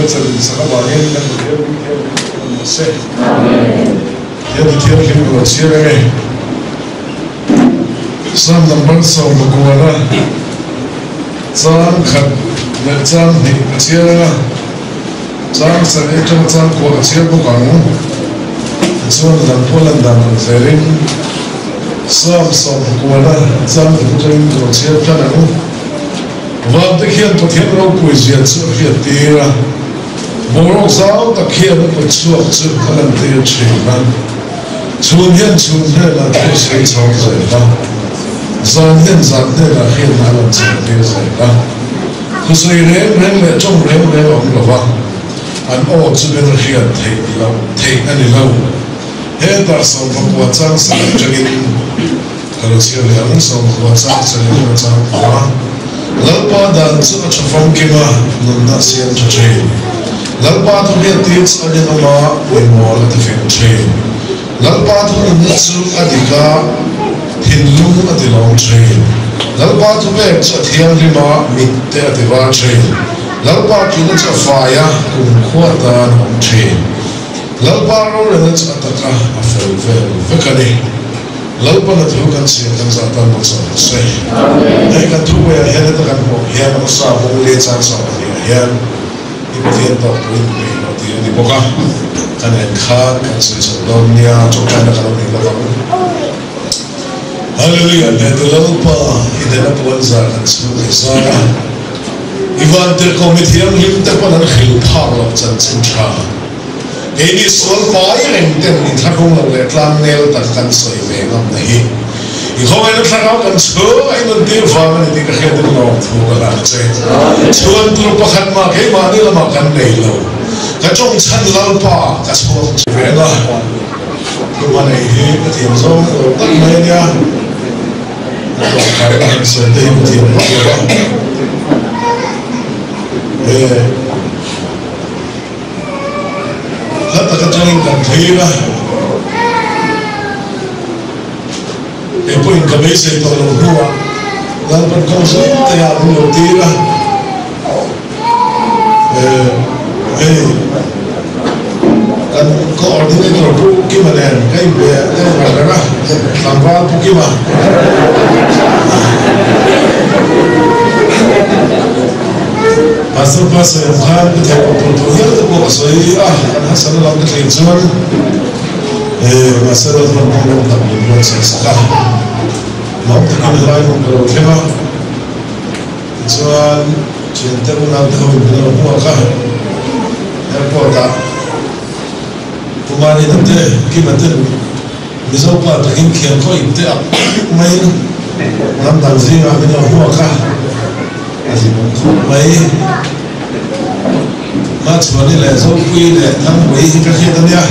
Buatsaih sak avangin kan Pathian hming hian min lo awm rawh se. Pathian thu thianghlim ka lo chhiar ang e. Psalm number 19 chang khat leh chang hnih ka chhiar ang a, chang sarih atanga chang kua ka chhiar bawk ang. Tichuan a dang pawh lan dan ang zelin Psalm 19 chang khat atangin ka lo chhiar tan ang. Vante khian Pathian ropui zia chu a hriat tir a, boruak zau tak hian a kut chhuak chu a lantir thin a. Chhun hian chhun hnenah thu a sawi chhawng zel a, zan hian zan hnenah hriatna a lan chhuah tir zel a. Thusawi reng reng leh tawng reng reng a awm lo va, an aw chu beng a hriat theih loh theih a ni lo. Hetah sawmpakua chang sarih atangin. Ka lo chhiar leh ang, 9 chang sarih atanga chang kua. Lalpa dan chu a tha famkim a, nunna a siam tha thin. Lalpa thu hriattir chu a rinawm a, mimawl a tifing thin. Lalpa thu nunna chu a dik a, thinlung a tilawm thin. Lalpa thu pek chu a thianghlim a, mitte a tivar thin. Lalpa tihna chu a fai a, kumkhua tan a awm thin. Lalpa rorelna chu a tak a, a fel vel vek a ni. Lalpana thu kan chhiar kan zah tan bawk sa rawh se. Hei kan thu pawihah hian heta kan hmuh hian a hmasa bawng leh chang sa pahnih ah hian i Pathian tawk turin peih loh tih a ni bawk a, kan en khan kan sawi chho dawn nia, tawngtaina ka lo nei lawk ang. Hallelujah, Hmete Lalpa i hnena puan zar kan chhung leh zar a, i vantirhkoh mithianghlim te pawn an hrilh phak loh chanchin tha. Keini sual pai reng ten min thlahrung lo leh tlang nel tak kan sawi ve ngam na hi i khawngaihna thlarau kan chhung a inuntir vang a ni tih ka hriat in lawm thu ka hlan che. Chhuan tur pakhat mah keimahni lamah kan nei lo. Ka tawng chhan Lalpa ka chhuak che ve la. Tuma nei hi ka thiam zawng lo tak mai a nia. Ka tawng kai la han sawi te hi ka thiam vak lo a. He. Hla tak atangin kan thlir a, kei pawhin ka beisei tawh lo hnuah Lalpan kawng zawng te ah min lo tir a, hei kan coordinator Pu Kima nen ka inbe deuh ngar ngar a, tlangval Pu Kima. Pastor pa sawi ang khan ka theih loh tur tur hial te pawh ka sawi a, kan harsatna lam ka thlir chuan mahse Lalpan kawng rem tak min buatsaih sak a, lawm takin helai hmun ka lo thleng a, tichuan thiante unaute ho in min lo hmuak a, airport ah Kumari te Kima te Mizo pa takin khian khaw ip te ak maiin hnam dang zingah min lo hmuak a, a hlimawm khawp mai. Hmachhuani leh Zopui leh Thangpui hi ka hriat a nia,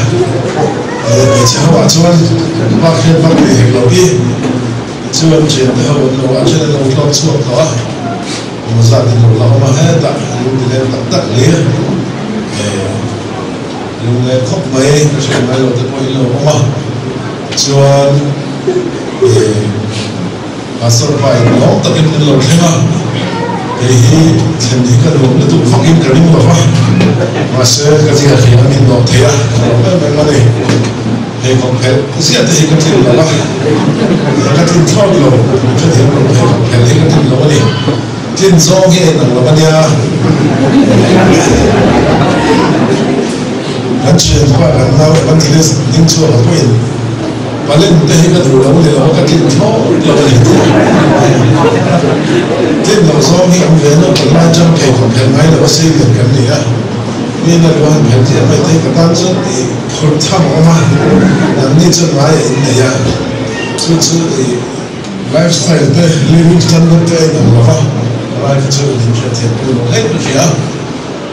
hmeichhe ho ah chuan bak hriat vak nei hek lo hi chuan thiante ho an lo ah then an lo tlawk chhuak tawh a, mawzat in lo la awm a, hetah an lo ti lem tak tak hle. Lungleng khawp mai ka hriat ngai lo te pawh in lo awm a, tichuan ih Pastor pa in lawm takin min lo thleng a, kei hi thlen hi ka nuam lutuk vakin ka ring lo va, mahse ka ziah hi an inlawm thei a, ka lawm em em a ni. Pheikhawk phelh ziah te hi ka tlin lo a, ka tlin thlawt lo, min hrethiam lo, pheikhawk phelh hi ka tlin lo a ni. Tlin zawng hi a inang lo a nia. Kan thian pa kan nau evangelist ding chhuak a pawhin palen te hi ka duh lo ni lo a ka tlin thlawt lo a ni tih tlin loh zawng hi awm ve no kan lai chang pheikhawk phelh ngai lo a sei lian kan ni a mi na lu han phelh chiah mai te hi ka tan chuan tih phur tham a awm a nangni chuan ngai a innei a chu chu ih Lifestyle te, living standard te a inang lo va, lai kha chu in hriatthiam pui lo hlek ka hria.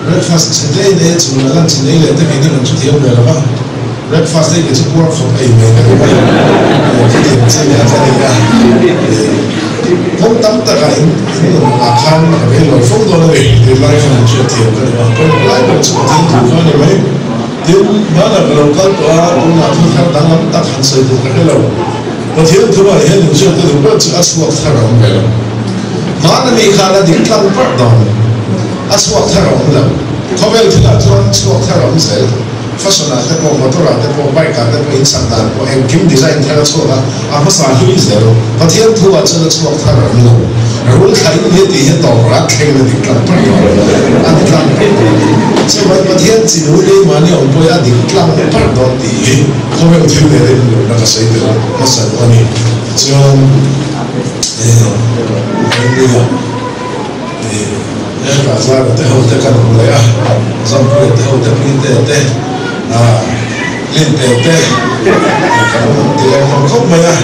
Breakfast chhe te in ei a, chhun leh lunch in ei leh te keini kan hrethiam ve lo va, breakfast ei kei chu puar khawp ei mai ka duh a, khatiang chi kha ka nei a, kawng tam takah in in rawn ah khan ka vei lo fo dawn a ni tih lai khan an hriatthiam ka duh a, pawimawh lai ber chu Pathian thu kha a ni mai. Tin, hmanah ka lo kal tawh a, tunah thil thar danglam tak han sawi tur ka hre lo. Pathian thuah hian inhriatna duh ber chu a chhuak thar a awm ve lo. Hmana mi khan a dik tlang parh dawn, a chhuak thar a awm lo. Khawvel thilah chuan chhuak thar a awm zel. Fashion ah te pawh, motor ah te pawh, bike ah te pawh, in sak dan pawh, engkim design thar a chhuak a, a hmasa hlui zel. Pathian thu ah chuan a chhuak thar a awm lo. Rul thla in nia tih hi tawp rat thleng in a dik tlang pawh tawh a ni tlang pawh tawh a ni. Chuvangin Pathian chi nu keimahni awm pawh hi a dik tlang parh dawn tih hi khawvel thil nen a inlawmna ka sawi tel hmasa duh a ni. Tichuan, Hallelujah. Hetah Zara te ho te kan hmu leh a, Zampuia te ho te, Puitea te, Linte te kan ti leng hlawm khawp mai a,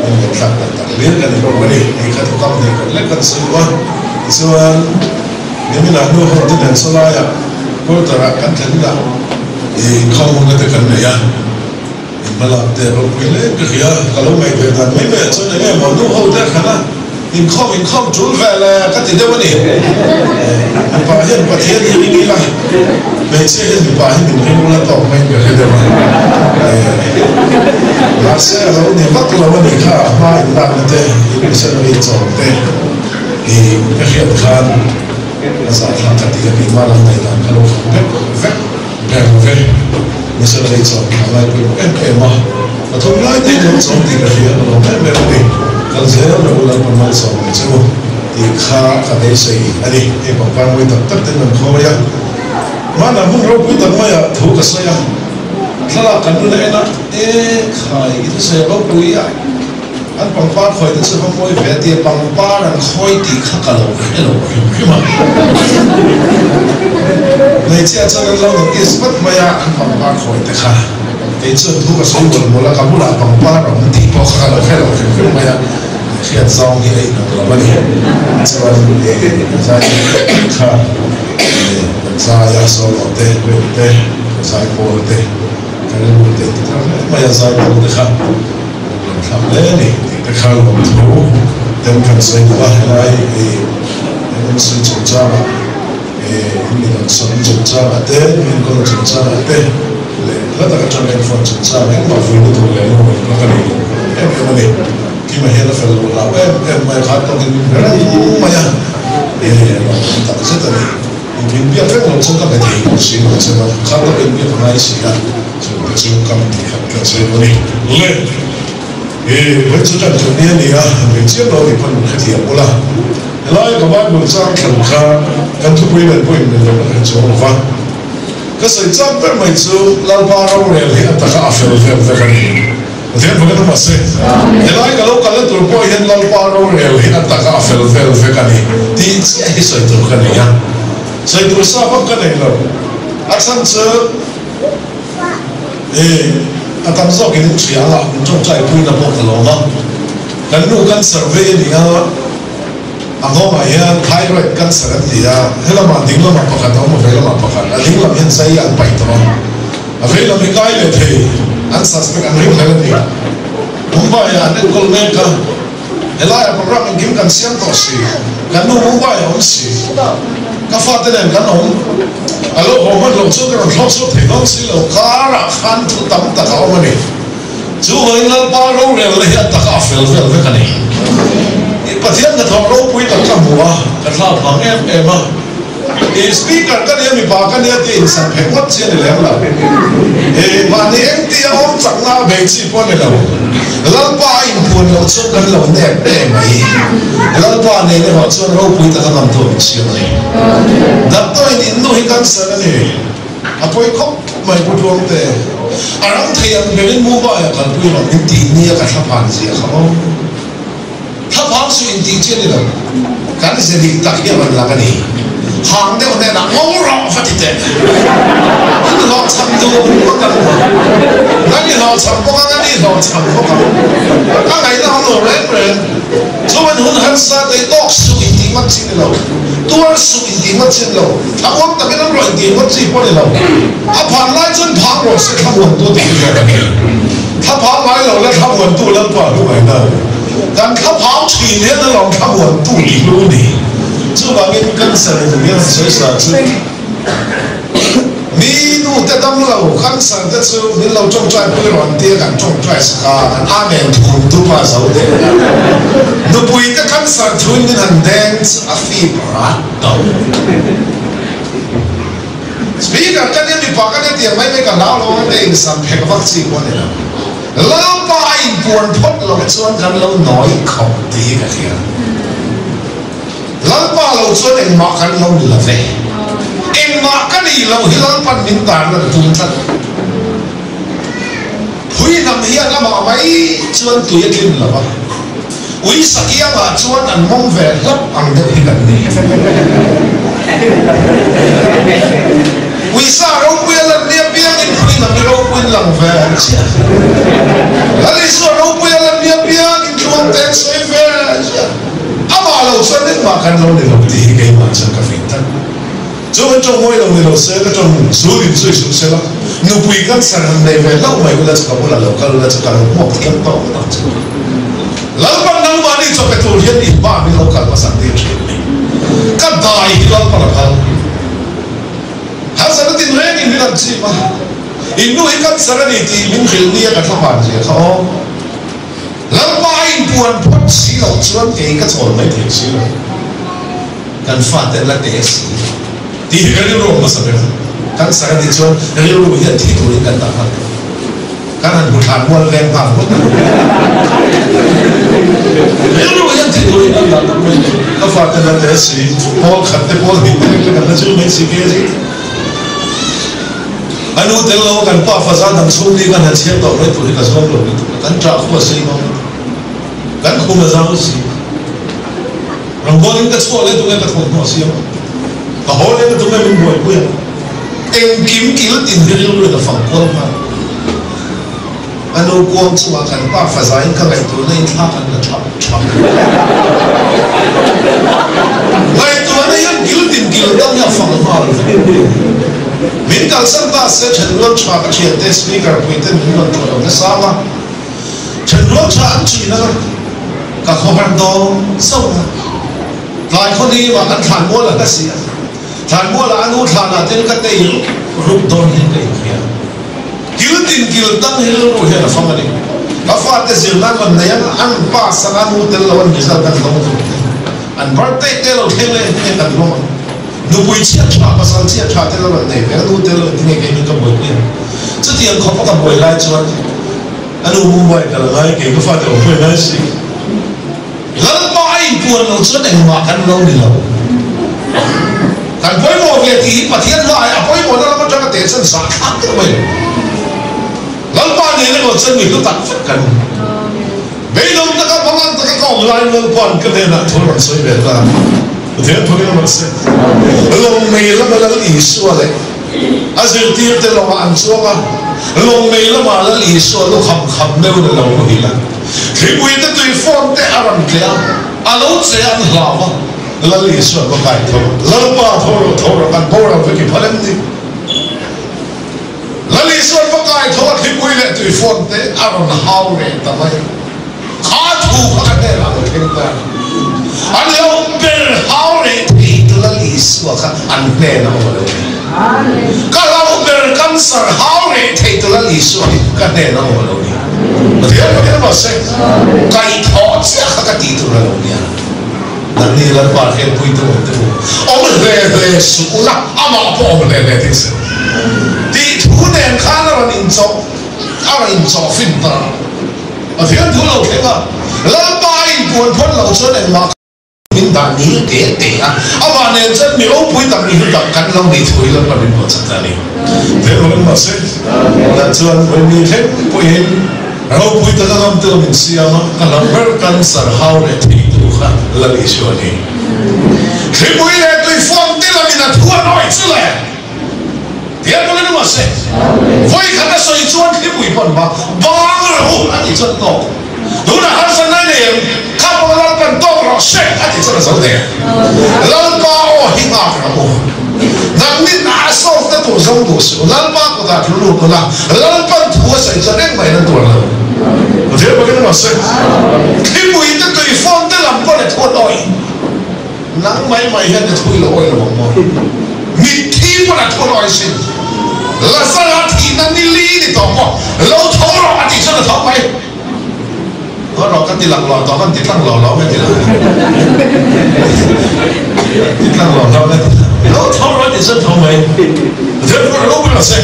min rawn thlak tak tak hlir kan ni hlawm a ni. Hei kha thukam nei khat lek kan sawi duh a, tichuan niminah nu ho te nen sawlaiah quarter-ah kan thlen inah inkhawm hunna te kan nei a, Inhmalak te ropui hle ka hria, ka lo ngaih ve dan mai mai ah chuan enge maw nu ho te a khan a, inkhawm inkhawm tul vel e ka ti deuh a ni. Mipa hian Pathian hi ring ila, hmeichhia hian mipa hi min ring ula tawk maiin ka hre deuh a. Mahse a lo ni vak lo a nih kha, a hma inlakna te, in missionary chawm te i ka hriat khan a zahthlak ka ti a, keimah lam ngaihdan ka lo hmu vek vek. Ber ve, missionary chuan a ngaipawimawh em em a, pathum lai te in lo chawm tih ka hria, ka lawm em em a ni, kal zel rawh u Lalpa malsawm ang che u tih kha ka beisei a ni. Hei pangpar mawi tak tak ten kan khawi a, hmanah hmun ropui tak maiah thu ka sawi a, thlalak kan nuna en a, e khai i thusawi ropui a, An pangpar khawi te chu va mawi ve a tia pangpar an khawi tih kha ka lo hre lo hrim hrim a. Hmeichhia chuan an lo notice vat mai a an pangpar khawi te kha. Kei chuan thu ka sawi mawlh mawlh a, ka bulah pangpar a awm tih pawh kha ka lo hre lo hrim hrim mai a. Hriat zawng hi a inang lo a ni. Chuan zai kha kan zai a, solo te, rap te, zai pawl te, ka rilru te ti thar hle mai a zai pawl te kha. Kan thlak hle a ni tih te kha lawm tho ten kan sawi duh a, helai MMC chungchangah in mi dang sawn chungchangah te, enkawl chungchangah te leh hla tak atanga enfawn chungchang engmah vuina tur leh lungngaihna ka nei lo em em a ni. Kima hian a fel lo hlau em em mai a, kha tawkin min be reng mai a, lawmawm tak zet a ni. Min biak reng lo chuan ka be thei bawk si lo che a, kha tawkin biak a ngai si a. Chu te chu kam tih khat ka sawi dawn a ni. Le, i vawi chu tan tur ni a ni a, han bei chiam lo tih pawn min hrethiam bul a. Helai ka Bible chang thlan kha kan thupui nen pawh inmil lohna ka hre chuang lo va. Ka sawi chak ber mai chu Lalpa rorel hi a taka a fel vel vek a ni. Pathian fakin awm se. Helai ka lo kalna tur pawh hian Lalpa rorel hi a taka a fel vel vek a ni tih chiah hi sawi tur ka nei a. Sawi tur sa vak ka nei lo. A chhan chu. E, a tam zawkin in hria a, min tawngtai puina pawh ka lawm a. Kan nu cancer vei a ni a, a nghawngah hian thyroid cancer an ti a, helamah ding lamah pakhat a awm a, vei lamah pakhat, a ding lam hian zai an paih tawh a, a vei lam hi kai leh thei, an suspect an ring hlel a ni. Mumbai-ah an enkawl mek a, helaiah program engkim kan siam tawh si, kan nu Mumbai-ah a awm si, ka fate nen kan awm. A lo haw hman loh chuan ka rawn thlawk chhuak thei dawn si lo, karah khan thu tam tak a awm a ni. Chu vawiin Lalpa rorelna hi a taka a fel vel vek a ni. I Pathian hnathawh ropui tak ka hmu a, ka thlak vang em em a. I speaker ka nia, mipa ka nia tih insak phek ngawt chi a ni lem lo. I mahni engti a awm chakna a bei chi pawh a ni lo. Lalpa a inpuan loh chuan kan lo nep em mai. Lalpa nen erawh chuan ropui taka ngam tur min siam a ni. Doctor in in nu hi cancer a ni. A pawi khawp mai Pu Tluangte. A rang thei ang berin Mumbai ah kalpui rawh min tih nia ka thlaphan zia kha aw. Thlaphang suh in tih chi a ni lo. Kan ze dik tak hi a rawn lang a ni. Hang deuh hnenah ngo rawh va ti teh. In hlawhchham duh ngawt ang maw? Kan i hlawhchham bawk ang, an i hlawhchham bawk ang. Ka ngaihna awm lo reng reng. Chuan hun harsa tei tawk suh in tih ngawt chi ni lo. Tuar suh in tih ngawt chi ni lo. Thlamuang takin an rawh in tih ngawt chi pawh ni lo. A phan lai chuan phang rawh se thlamuantu tih hi zawk a ni. Thlaphang ngai lo la thlamuantu Lalpa hlu ngaihna. Kan thlaphang thin hian alawm thlamuantu tih hlu ni. Chuvangin cancer in bial han sawi sa chu mi nu te dam lo cancer te chu min lo tawngtai pui rawn tia kan tawngtai sak a, kan amen thum dup a zo deuh a. Nupui te cancer thuin min han deng chu a fip rat tawh. Speaker ka nia mipa ka nia tiang mai mai ka hlau lo ang te in sam phek vak chi pawh a ni lo. Lalpa a inpuan phawt loh chuan kan lo nawi khawp tih hi ka hria. Lalpa lo chuan engmah kan lo ni lo ve. Engmah ka nih loh hi Lalpan min tarlan tum tlat. Phui hnam hian amah mai chuan tui a tlin lo a, ui sakiangah chuan an mawng ve hlap ang deuh hi kan ni. Uisa ropui a lan ni apiangin phui hnam hi ropuiin lang ve ang chiah. Lal Isua ropui a lan ni apiangin tluang te an sawi ve chiah. Amah lo chuan engmah kan lo ni lo tih hi keimah chuan ka fing tlat. Chu kan tawng mawi lo ni lo se, ka tawng zul in chu i suh se la, nupui cancer han nei ve hlauh mai ula chu ka bulah lo kal ula chu ka lo hmuak thiam tawh ngawt ang chu. Lalpan nangmahni chaw pe tur hian in pa min lo kal hmasak tir thin a ni. Ka dai hi Lalpan a phal. Harsatna tinrengin min han chim a, in nu hi cancer a ni tih min hrilh nia ka thlamuan zia kha aw. Lalpa a inpuan phawt si loh chuan kei ka chawl mai thei si lo. Kan fate an la teh si tih hi ka rilru a hmasa ber. Cancer a nih chuan rilru hian thi turin kan dah nghal tawh. Kan han hmu thlan mual veng nghal ngawt a. Rilru hian thi turin kan dah ngawt mai. Ka fate an la teh si, pawl khat te pawl hnih te reng kan la zir mai si ke zing. A nu tel lo a kan pa faza dang chhung ni kan han chhiar tawh mai tur hi ka zuam lo lutuk a, kan ṭah khu a sei ngawt. Kan khum a zau si. Rambualin ka chhuah leh tunge ka thawmhnaw a siam a, ka haw leh na tunge min buaipui a, engkim kil tin hi rilru in a fang kual nghal. A nu kuang chungah kan pa fazain ka ngaihtuahna in thlak an la thap thap. Ngaihtuahna hian kil tin kil dang hi a fang nghal vek. Min kalsan ta se thenrual tha ka thiante speaker puiten min rawn thaw lo nasa a, thenrual tha an chin a, ka khawhar dawn zauh a. Tlai khaw ni mah kan thlanmual a hla si a, thlanmualah a nu thlanah ten ka tei rup rup dawn hian ka inhria. Kil tin kil dang hi rilru hian a fang a ni. Ka fate zir nan rawn nei ang a, an pass ang a, nu tel lo an result an dawng tur te, an birthday te lo thleng leh hming kan lawm ang. Nupui chhiat tha, pasal chhiat tha te lo rawn nei ve a, nu tel lo engtin nge kei min ka buaipui ang. Chutiang khawpa ka buai lai chuan a nu Mumbai kal a ngai, kei ka fate awm pawh i ngai si. Lalpa a inpuan loh chuan engmah kan lo ni lo. Kan pawimawh ve tih hi Pathian hmaah a pawimawhna lam atanga teh chuan zah thlak deuh mai lo. Lalpa nen erawh chuan mi hlu tak vek kan ni. Beidawng taka mangan taka ka awm laiin Lalpa'n ka hnenah thu a rawn sawi ve ta. Pathian phawkin a rawn sawi. Lawngmei lama Lal Isua leh a zirtirte lawngah an chuang a, lawngmei lamah Lal Isua lu kham kham meuhin a lo muhil a. Thlipuite tui fawn te a rawn tleh a, a lo che an hlau a, Lal Isua'n va kai tho rawh, Lalpa tho rawh, tho rawh, kan boral vek i phal em ni? Lal Isua'n va kai tho a, thlipui leh tui fawn te a rawn hau reh ta mai a, kha thu kha ka hnenah lo thleng ta a ni. An lo ber hau reh thei tu Lal Isua kha an hnenah awm a lo ni. Ka hlauh ber cancer hau reh thei tu Lal Isua hi ka hnenah awm a lo ni. Pathian pakin a mahse kaihthawh chiah kha ka tih tur a lo nia. Nangni Lalpa hian puitu awm te u, awm hle hle suh ula, amah pawh awm hle hle thei se. Tih thu nen khan a rawn inchawh a rawn inchawh fin ta. Pathian thu lo thleng a, Lalpa a inpuan phawt loh chuan engmah min dah nil te te a, amah nen chuan mi ropui tak mi hlu tak kan lo nih thu hi Lalpa min buatsak ta a ni. Thleng lo engmah se, tah chuan vawi thleng pawhin ropui taka ngamtu a min siam a, ka hlauh ber cancer hau leh thei tu kha Lal Isua a ni. Thlipui leh tuifuam te lamin a thu a nawi chu le. Tiang bawkin engmah se, vawi khat a sawi chuan thlipui pawn ba bang rawh u a tih chuan tawk. Tunah harsa nai nei em? Kha pawh Lalpan tawk rawh se a tih chuan a zo thei a. Lalpa aw hi nghak rawh u. Nangnin a sawmna tur zawng duh suh. Lalpa kutah thu lut ula, Lalpan thu a sawi chuan engmah in an tuar lo. Pathian bawkin engmah se, thlipui te tui fawn te lam pawn a thu a nawi. Nang mai mai hian ka thu i lo awih lo ang maw? Mitthi pawn a thu nawi sin. Lazara thihna ni li ni tawh maw? Lo tho rawh a tih chuan a tho mai. Tho rawh ka ti lang lo tawh kan ti tlang lo lo nge ti lang? Ti tlang lo lo nge ti lang? Lo tho rawh. tih chuan tho mai. Pathian thu rawh ber se.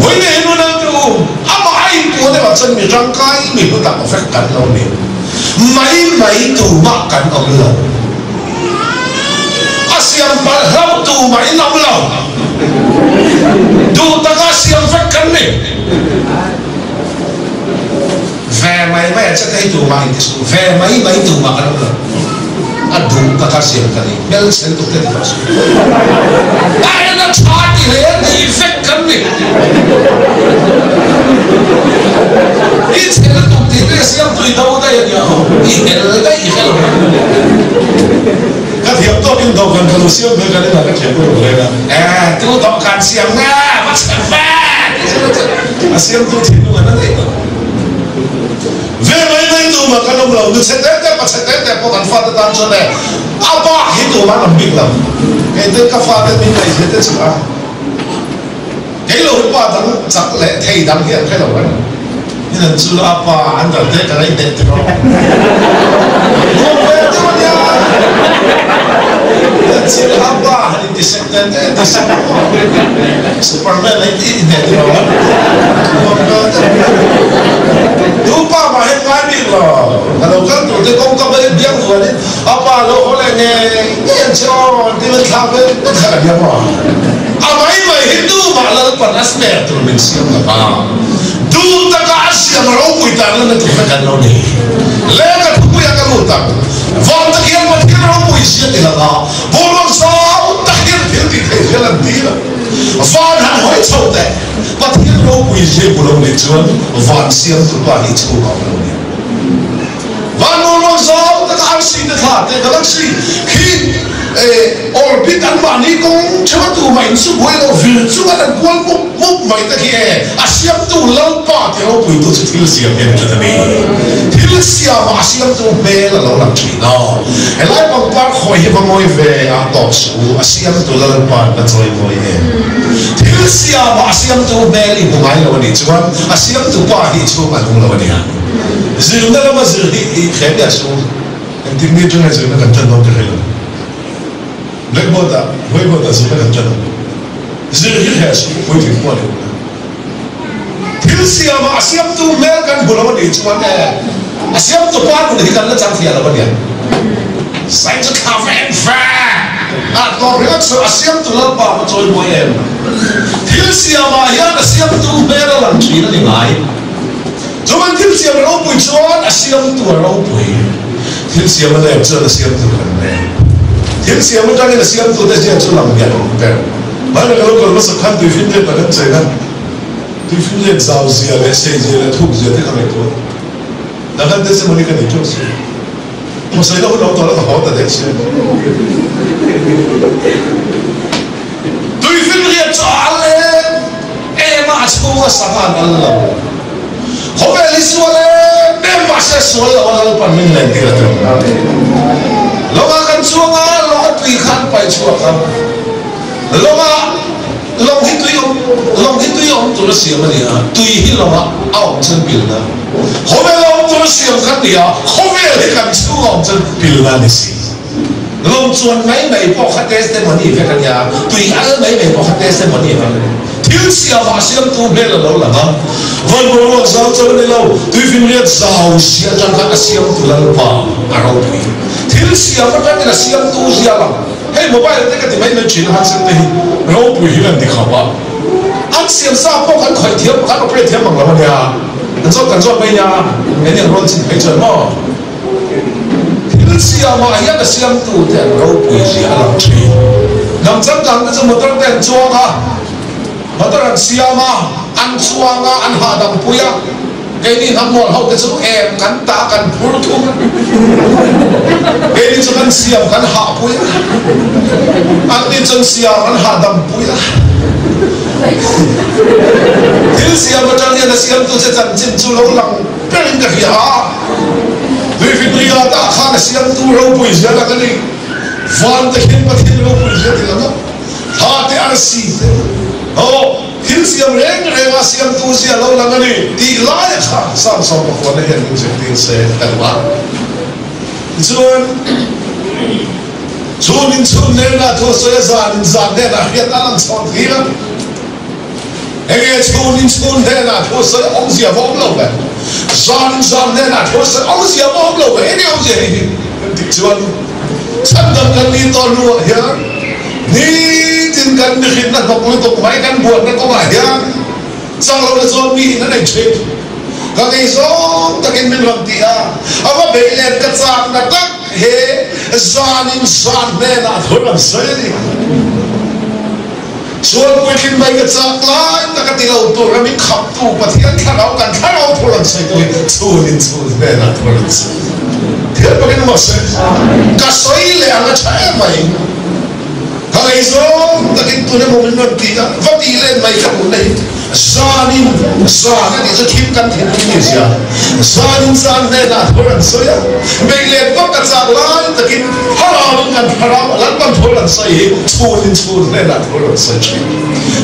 Vawi leh hi nunau te u, amah a inpuan erawh chuan mi tangkai mi hlu tak vek kan lo ni. Mai mai tumah kan awm lo. A siam palh hlauh tumah in awm lo. Duh taka siam vek kan ni. Ve mai mai a che thei tumah in ti suh. Ve mai mai tumah kan awm lo. A duh taka siam ka ni. Hmelchhe lutuk te ti tawh suh. A en a tha ti hle a nih vek kan ni. I chhe lutuk tih te siam tui do daih a nia aw. I hel daih i hre lo ang. Ka thiam tawkin dawhkan ka lo siam ve kan inah ka thiam ka rawn leng a. Eh, tu dawhkan siam nge? Va chhe ve! Ti chu a siamtu thinlung a na daih tawh. Ve mai mai tumah kan awm lo, nu chhe te te, pa chhe te te pawh kan fate tan chuan e a bak hi tumah an awm bik lo. Kei te ka fate min ngaih zia te chu a kei lo hi pa dang chak leh thei dang hi an hre lo reng. In an chu a pa an dal te ka ngaih hneh ti rawh. Nuam ve deuh a nia. An chu a pa han inti sek te te inti sek maw. Superman a inti hneh ti rawh. Nuam ve deuh a nia. Tu pa mah hian ngai bik lo. Ka lo kal tur te kawngka bal in biak vuan in a pa lo haw leh ngei ngei ang che aw ti in thla ve vek kha ka nia maw. A mai mai hi tu mah Lalpan a smer tur min siam lo va. Duh taka a siam a ropui tan lana tur vek an lo ni. Lehkha thupuia ka lut ang. Van tak hian Pathian ropui zia ti langa boruak zau tak hian thil tih theih hial an ti lo. Van han hawi chho teh. Pathian ropui zia i hmu lo nih chuan van siam tu pa hi chhung a awm lo ni. Van boruak zau taka arsi te thla te galaxy khi orbit an mahni kawng theuh a tumah in chu buai lo vir chunga an kual mup mup mai te khi e a siamtu Lalpa ti ropuitu chu thil siam hian tlat a ni. Thil siamah a siamtu hmel a lo lang thin a. Helai pangpar khawi hi va ngawi ve a tawk suh u, a siamtu Lalpa'n va chawi mawi em. Thil siamah a siamtu hmel i hmu ngai lo a nih chuan a siamtu pa hi chhung a nung lo a nia. Zirna lama zir hi i thlem leh su. Engtik ni atanga zirna kan tan dawn ka hre lo. Blackboard ah, whiteboard ah zirna kan tan ang. Zir hi hle su, puitling pawh a ni lo. Thil siamah a siamtu hmel kan hmu lo a nih chuan e, a siamtu pa nun hi kan la chang fiah lo a nia. Sai chu thla ve ve a tawp ringawt chu a siamtu Lalpa va chawi mawi em. Thil siamah hian a siamtu hmel a lang thin a ni ngai. Chuan thil siam a ropui chuan a siamtu a ropui. Thil siam a lem chuan a siamtu kan lem. Thil siam atangin a siamtu te ziah chu lang hian a awm ber. Hmaina ka lo kal hmasa khan tuifinriat ah kan cheng a, tuifinriat zau zia leh sei zia leh thuk zia te ka ngaihtuah a. Danghan te semawni ka nei teuh si. Hmawsaina hun a awm tawh lo ka haw ta daih si. Tuifinriat chu a al em em a, a chhunga sangha an al lo. Khawvel hi sual em em mahse sual lo a Lalpan min len tir a tum. Lawngah kan chuang a, lawng a tui kha an paih chhuak a. Lawngah lawng hi tui awm lawng hi tui awm tur a siam a ni a, tui hi lawngah a awm chuan pilna. Khawvel a awm tur a siam khan ni a, khawvel hi kan chhunga awm chuan pilna a ni si. Lawng chuan mai mai pawh kha testimony vek a nia, tui al mai mai pawh kha testimony vek a ni. Thil siamah siamtu hmel a lo lang a, van boruak zau chauh a ni lo, tuifinriat zau si atang khan a siamtu Lalpa a ropui. Thil siam atangin a siamtu zia lang. Hei mobile te ka ti mai mai thin a, handset te hi ropui hi lan ti khawp a, an siam sa pawh kan khawih thiam, kan operate thiam ang lo a nia, kan zawt kan zawt mai nia, eng rawn chin phei chuan maw? Thil siamah hian a siamtute an ropui zia a lang thin. Hnam changkang te chu motor te an chuang a, motor an siam a, an chuang a, an hahdam pui a. Keini hnam mual ho te chu em kan ta kan phur thung a, keini chu kan siam kan hah pui a, anni chuan siam an hahdam pui a. Thil siam atang hian a siamtute chanchin chu lo lang berin ka hria a. Tuifinria tah khan a siamtu ropui zia lang a ni. Van te hian Pathian ropui zia ti lang a, thla te arsi te aw thil siam reng reng a siamtu zia lo lang a ni tih laia kha Psalm 19 hian min zirtir se ka duh a. Tichuan. Chhun in chhun hnenah thu a sawi a, zan in zan hnenah hriat a lang chhuah thil a. Enge chhun in chhun hnenah thu a sawi awmzia va awm lo ve, zan in zan hnenah thu a sawi awmzia va awm lo ve, enge awmzia hei hi? Kan tih chuan chhandam kan nih tawh hnuah hian nitin kan mihrinna hnawk lutuk mai kan buatna kawngah hian chak lohna chuan mi in a nei thin. Ka ngei zawng takin min rawn ti a, a va bei let ka chakna tak he zan in zan hnenah thu rawn sawi a ni. Chuan puitling mai ka chak lai tak a ti lo tur a min khaptu Pathian thlarau kan thlarau thu rawn sawi tu hi chhun in chhun hnenah thu rawn sawi thiam takin maw se ka sawi leh ang a tha em mai ka ngaihzawng takin tun emaw min rawn ti a va tih len mai ka duhna hi zan in zan a tih chu thim kan thinlung ni zia zan in zan hnenah thu rawn sawi a beih let vak ka chak lai takin thlarau in kan thlarau Lalpan thu rawn sawi hi chhun in chhun hnenah thu rawn sawi thin.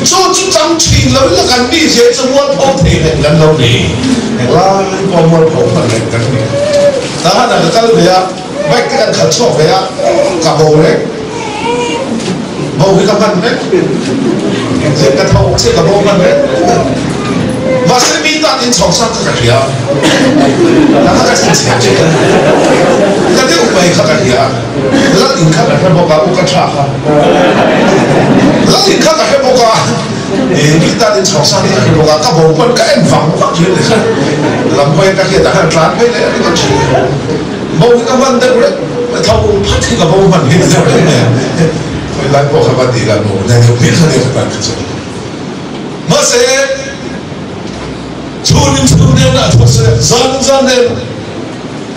Chu chu chang thin lo ila kan mi zia chu mualpho thei reng kan lo ni. Englai pawh mualpho hman reng kan ni. Tahan ah ka kal ve a, bike te kan khalh chhuak ve a, ka bo reng. Bo hi ka hman reng. Zet ka tho chiah ka bo hman reng. Mahse mi tan in chhawng sang kha ka hria. Ka kha ka chhinchhiah thin. Ka deuh mai kha ka hria. Lal in kha ka hre bawk a, u ka tha kha. Lal in kha ka hre bawk a, eh mi tan in chhawng sang hi ka hre bawk a, ka bo pawn ka en vang vang thin ni kha. Lam hawi ka hriat ah khan tlan phei leh ringawt thin. Bo hi ka hman deuh reng, tho phat hi ka bo hman hi ni deuh reng mai a. Khawi lai pawh kha va tih lah bo nei deuh hmel kha nia ka tan kha chu. Mahse, chhun in chhun nen ah thawh se, zan in zan nen.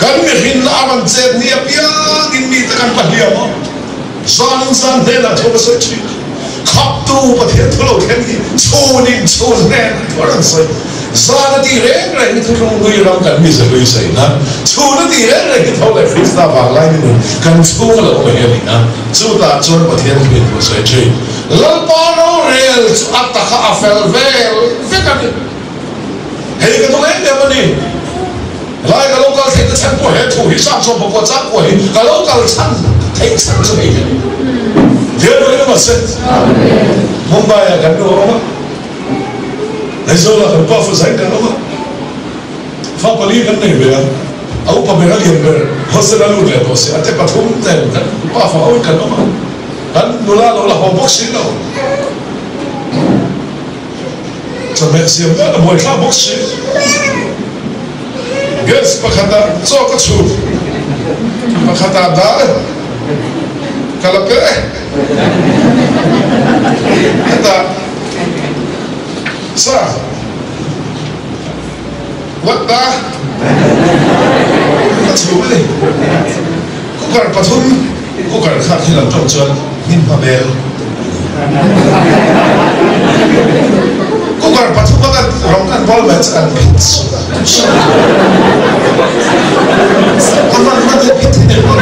Kan mihrin a rawn chet ni apiangin mite kan pahliam a, zan in zan hnenah thu ka sawi thin. Khaptu Pathian thu lo thleng hi chhun in chhun hnen thu a rawn sawi. Zan a tih reng reng hi thuthlung hlui ram kan mize hlui sawi na, chhun a tih reng reng hi tho leh Krista vanglai ni nun kan chhung a lo awm hi a ni a, chutah chuan Pathian thuin thu a sawi thin. Lalpa rorel chu a taka a fel vel vek a ni. Hei ka duh em em a ni. Lai ka lo kal theih na chhan pawh he thu hi Sam sawm pakua chang pawh hi ka lo kal chhan theih chhan chu hei hi a ni. Dial pawhin awm a se. Mumbai ah kan nu a awm a, Aizawl ah kan pa Fazai kan awm a, fa pali kan nei ve a, a upa ber a lian ber hostel a lut leh tawh si, a te pathum nen kan pa fa ho in kan awm a, kan nula lo la haw bawk si lo. Chawhmeh siam vel a buaithlak bawk si. Gas pakhatah chaw ka chhum, pakhatah dal ka la pe. Hetah sa what da ka chhum a ni. Cooker pathum, cooker kha khi lo tawng chuan hnim hma bel. Cooker pathum a kan rawng kan bawl mai chu kan phit suh a. A hman hman hi phit hi ni ringawt.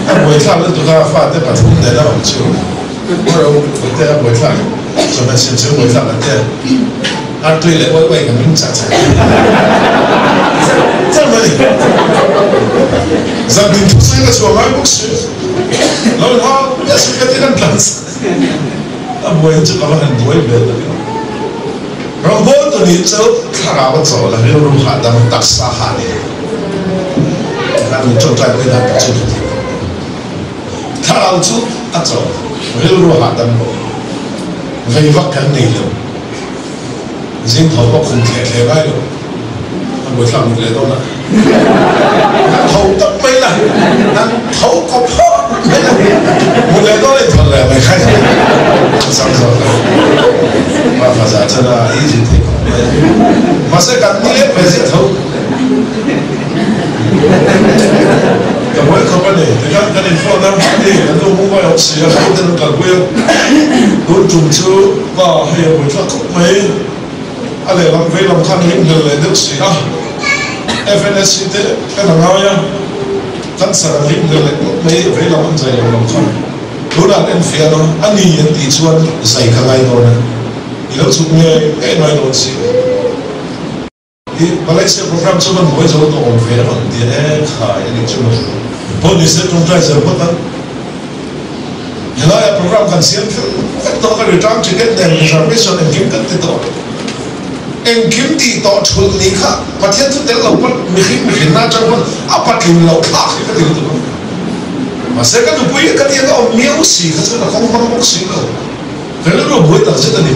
A buaithlak lutuk a fate pathum nen a awm chu. Ro te a buaithlak chawhmeh siam siam buaithlak an tia. Artui leh uai uai kan ring chah chah chah mai. Zan tin thusawi ka chhuah ngai bawk si. Lo in hau miah suh ka ti kan tlan chah. A buai hi chu ka va han buai ve ta viau. Rawngbawl tu nih chu thlarau a chawl a, rilru hahdam taksa hah leh kan tawngtai pawhin a chu ka ti. Thlarau chu a chawl, rilru hahdam bawk. Vei vak kan nei lo. Zing tho pawh khum thleh thleh ngai lo. A buaithlak mut leh dawn a. Kan tho tawp mai la, kan tho kawp phawt mai la. Mut leh dawn a inthawn leh mai kha a chang zawk a. Pa Faza chuan a easy thei khawp mai a. Mahse kan ni leh ve ziah tho. Ka buai khawp a ni, tikhan kan inphone a, hei kan nu Mumbai awm si a, ka uten an kalpui a, tun tum chu pa hei a buaithlak khawp mai, a lehlam veilam khan ring hlel leh deuh si a, FNSC te kan a ngai a, cancer an ring hlel leh khawp mai, veilam an zai lo lam khan tunah an enfiah a, a ni an tih chuan zai ka ngai dawn a, i lo chhuk ngei ngei ngai dawn si. I Malaysia program chu van buai zo tawh awm ve a rawn ti a, e khai a nih chu maw. Pawh ni se tawngtai zel phawt ang. Helaiah program kan siam fel vek tawh ka return ticket nen reservation engkim kan ti tawh. Engkim tih tawh thulh nih kha Pathian chu tel lo pawn mihring mihrinna atang pawn a patling loh thlak hi ka ti lutuk a. Mahse ka nupui ka tiang a awm miau si kha chuan a kawng hmang bawk si lo. Ka rilru a buai tak zet a ni.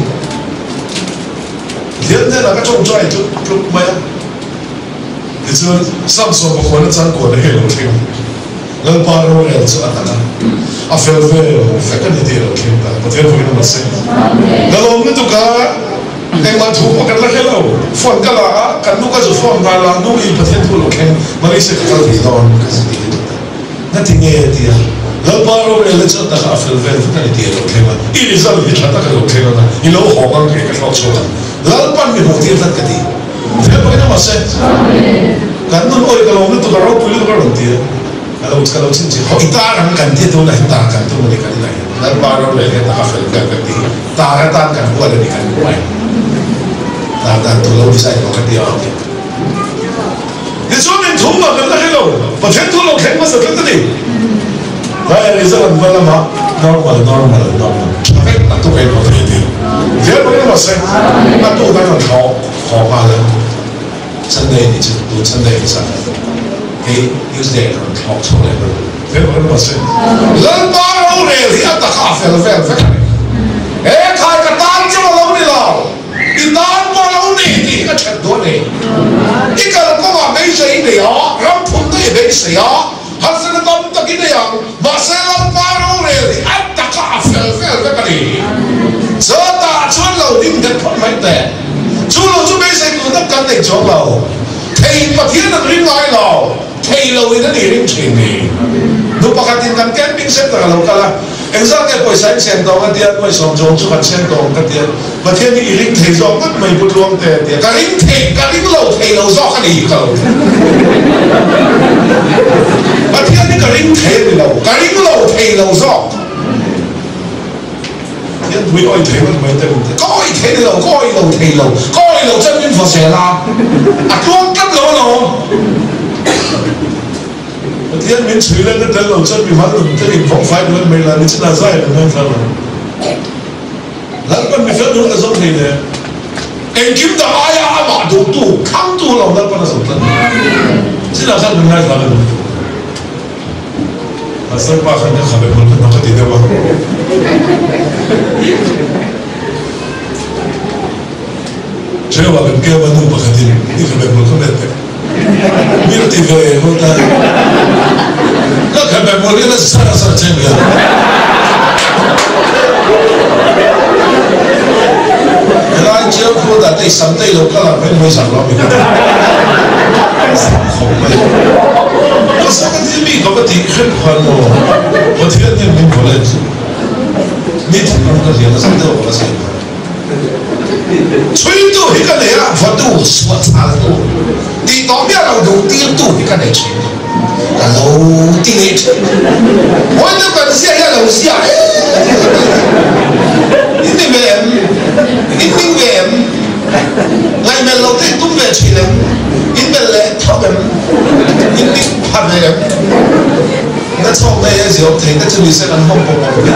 Pathian hnenah ka tawngtai tluk tluk mai a. Tichuan Samson pakhuan a changkuan a hei lo thleng. Lalpa rorel chu a tak a, a fel ve lo vek a ni tih a lo thleng ta. Pathian vawiin a mahse. Ka lawm lutuk a, engmah thu pawh kan la hre lo. Phone ka la a, kan nu ka zu phone nghal a, nu i Pathian thu lo thleng, Malaysia ka kal thei dawn ka zu ti lutuk ta. Na ti nge a ti a, Lalpa rorel te chu a tak a, a fel vel vek a ni tih a lo thleng a, i result hi tha tak a lo thleng ang a, i lo hawng ang kei ka hlawk chhuak ang. Lalpan mi hmuh tir tlat ka ti. Fel pakin a mahse kan nun awi ka lo lutuk a ropui lutuk a rawn ti a, ka lo ka lo chhinchhin haw i tar ang kan ti tunah hian tar kan tum a ni kan inah hian Lalpa rorel hian taka fel vel kan ti hi tar atan kan huat a ni kan buai tar dan tur lo decide rawh ka ti a ti. Tichuan min thum mah kan la hre lo, Pathian thu lo thleng hmasa tlat a ni. Tlai a result an va lama normal normal normal tha vek a tuk ei pawh thei ti. Zel pakin a mahse a tuk an rawn thlawh haw nghal a, Sunday ni chu tun Sunday ni zan hei Tuesday an rawn thlawk chhuak leh ber. Zel pakin a mahse Lalpa rorel hi a taka a fel vel vek a ni. He khai ka tan chu a lo ni lo. I tan pawh lo nei tih hi ka that dawn e. I kalkawngah beisei i nei a, ram phunna i beisei a, harsatna tam tak i nei ang, mahse Lalpa rorel hi a taka a fel vel vek a ni. Chutah chuan lo ding nghet phawt mai teh. Chu lo chu beisei tur tak kan nei chuang lo. Thei Pathian an ring ngai lo, thei lo in a ni ring thin ni. Nu pakhatin kan camping center a lo kal a. Engzah nge pawisa in seng tawng a tia, pawisa zawng chu kan seng tawng ka tia, Pathian hi i ring thei zawk ngawt mai Pu Tluangte a tia, ka ring thei, ka ring lo thei lo zawk a ni hi ka lo ti. Pathian hi ka ring thei a ni lo, ka ring lo thei lo zawk. Pathian pui awih thei ngawt mai te min tia, ka awih thei ni lo, ka awih lo thei lo, ka awih lo chuan min vaw zel a, a tluang tlat lo alawm. Pathian min chhui let na tel lo chuan mi mal nun te in vawng fai duh mai la ni chin a zai an ngai thla lo. Lalpan mi fel duh na zawng thei le. Engkim dang aia amah duhtu thangtu lo Lalpan a zawng tlat. Chinah khan kan ngai thla ka duh. Pastor pa khan ka khabe hmul kha hnawk a ti deuh a. Ṭheuh ah kan keu a nu pakhatin i khabe hmul kha met vek. Mi a ti ve ngawt a, ka khabe hmul hi a sar a sar che nia. Helai chiang khu dah te i sam te i lo kal ang mai mai zak lo mi ka ti. Sam khawp mai. Mahse ka ti mi ka va tih hrep khan maw Pathian hian min vaw let mi thinlung ka hliam a zak deuh ka la sawi phah. Chhuitu hi ka nei a, vatu, suahchhaltu, tih tawh miah lo duh tirtu hi ka nei thin. Ka lo ti leh thin. Hawi deuh kan ziah hi a lo ziah em In ni ve em? In ning ve em? Ngaihmelh lo te in tum ve thin em? In melh leh tho em? In ning pha ve em? Na chhawk na e ziawm thei te chu nise kan hawng pawp awm hle.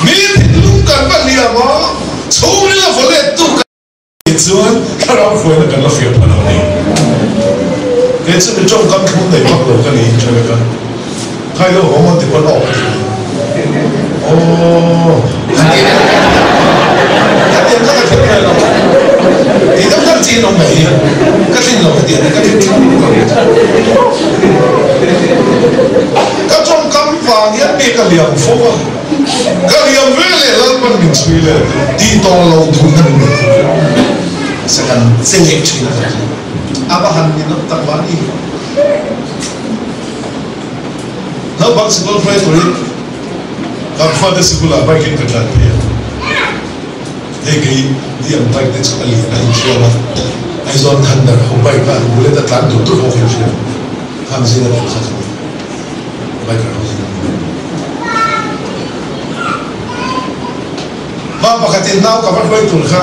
Mi thinlung kan va hliam a, chhungril a vaw let tu kan nih chuan thlarau hruaina kan la fiah pha lo a ni. Kei chu mi tawngkam thlum nei vak lo ka niin hre vek a, khai lo hawng awn ti pawn awk a ti. Aww Hetiang kha ka thil ve lo. Tih deuh deuh chi an awm ve hi. Ka tlin lo hetiang hi ka tlin thlap lo. Ka tawngkam vang hian mi ka liam fo a. Ka liam ve leh Lalpan min chhui leh tih tawh lo duhna min nei thei. Mahse kan che leh thin a kan A va han ninawm tak mahni hi. Naupang sikul hruai turin kan fate sikulah bike in ka tlan phei a, hei kei ni ang bike te chu a lian a inhriam a, Aizawl Thunder ho bike a bullet a tlan tur tur ho kha inhriam khang zinga tel kha ka ni, biker ho zinga mi. Pa pakhatin nau ka va hruai tur kha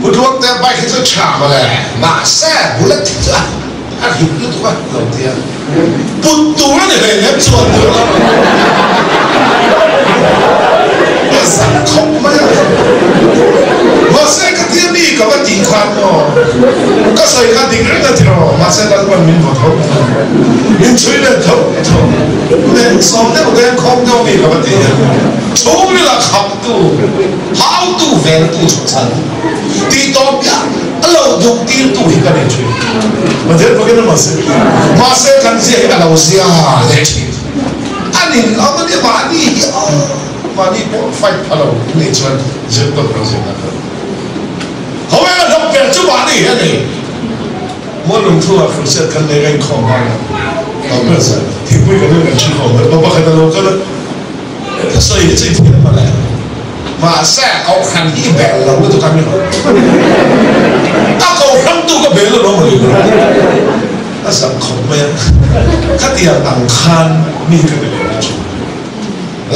Pu Tluangte bike hi chu tha mawle, mahse bullet hi chu a hip lutuk a lo ti a, put tur a ni hlei lem chuan tur a a zak khawp mai a, mahse ka tia mi ka va tih khan maw ka sawi kha dik reng a ti rawh, mahse Lalpan min vaw tho tho, min chhui let tho tho, nen sawm deuh deng khawm deuh mi ka va ti a, chhungril a khap tu, hau tu vel tu chu chhan tih tawp hian a lo duh tir tu hi ka nei thin. Pathian fakin a mahse mahse kan zia hi a lo zia leh thin. A nin awm a nia mahni hi aw mahni pawh fight pha lo in nei chuan zir tawp lo zir na kha. However a hlawk ber chu mahni hi a nei. Mualung thu ah crusade kan nei ka inkhawm hma lo. Lo ber zan thingpui kan in kan thi khawm mai. Pa pakhat a lo kal a. Ka sawi hi chu i thiam mawle. Mahse kohhran hi i bel lo lutuk a mi rawn. A kohhran tu ka bel lo mawle ka rawn. A zak khawp mai a. Khatiang ang khan mi ka be leh thin.